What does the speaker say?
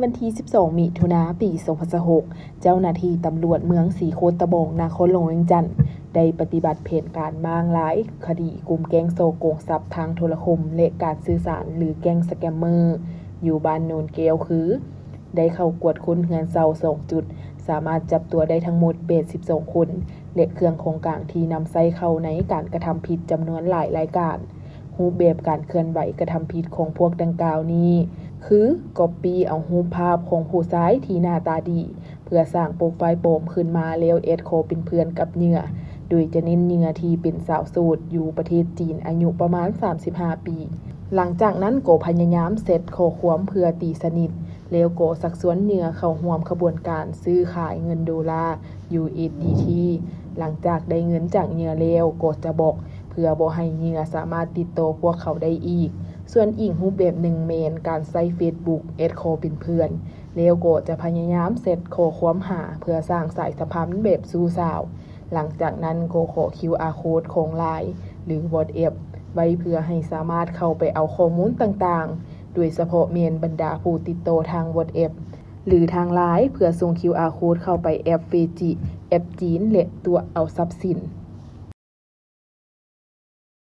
ວັນທີສິບສອງ ມິຖຸນາ ປີສອງພັນຊາວຫົກ ເຈົ້າໜ້າທີ່ຕຳຫຼວດເມືອງສີໂຄດຕະບອງ ນະຄອນຫຼວງວຽງຈັນ ໄດ້ປະຕິບັດແຜນການມ້າງລາຍຄະດີກຸ່ມແກ້ງສໍ້ໂກງຊັບທາງໂທລະຄົມ ແລະ ການສື່ສານ ຫຼື ແກ້ງສະແກມເມີ ຢູ່ບ້ານໂນນແກ້ວ ຄື ໄດ້ເຂົ້າກວດຄົ້ນເຮືອນເຊົ່າສອງຈຸດ, ສາມາດຈັບຕົວໄດ້ທັງໝົດແປດສິບສອງຄົນ ແລະ ເຄື່ອງຂອງກາງທີ່ນຳໃຊ້ເຂົ້າໃນການກະທຳຜິດຈຳນວນຫຼາຍລາຍການ. ຮູບແບບການເຄື່ອນໄຫວກະທຳຜິດຂອງພວກດັ່ງກ່າວນີ້ ຄື ກັອບປີ້ເອົາຮູບພາບຂອງຜູ້ຊາຍທີ່ໜ້າຕາດີ ເພື່ອສ້າງໂປຣໄຟລ໌ປອມຂຶ້ນມາ ແລ້ວແອັດຂໍເປັນເພື່ອນກັບເຫຍື່ອ, ໂດຍຈະເນັ້ນເຫຍື່ອທີ່ເປັນສາວໂສດ ຢູ່ປະເທດຈີນ ອາຍຸປະມານສາມສິບຫ້າປີ. ຫຼັງຈາກນັ້ນກໍພະຍາຍາມແຊັດຂໍ້ຄວາມເພື່ອຕີສະໜິດ, ແລ້ວກໍຊັກຊວນເຫຍື່ອເຂົ້າຮ່ວມຂະບວນການຊື້ຂາຍເງິນໂດລາ USDT. ຫຼັງຈາກໄດ້ເງິນຈາກເຫຍື່ອແລ້ວກໍຈະບລັອກ ເພື່ອບໍ່ໃຫ້ເຫຍື່ອສາມາດຕິດຕໍ່ພວກເຂົາໄດ້ອີກ. ສ່ວນອີກຮູບແບບໜຶ່ງແມ່ນການໃຊ້ເຟສບຸກແອັດຂໍເປັນເພື່ອນ, ແລ້ວກໍຈະພະຍາຍາມແຊັດຂໍ້ຄວາມຫາເພື່ອສ້າງສາຍສຳພັນແບບຊູ້ສາວ. ຫຼັງຈາກນັ້ນກໍຂໍຄິວອາໂຄດຂອງ Line ຫຼື WhatsApp ໄວ້ເພື່ອໃຫ້ສາມາດເຂົ້າໄປເອົາຂໍ້ມູນຕ່າງໆ, ໂດຍສະເພາະແມ່ນບັນດາຜູ້ຕິດຕໍ່ທາງ WhatsApp ຫຼື ທາງ Line ເພື່ອສົ່ງຄິວອາໂຄດເຂົ້າໄປແອັບເຟຈິ, ແອັບຈີນ ແລະ ຕົວະເອົາຊັບສິນ.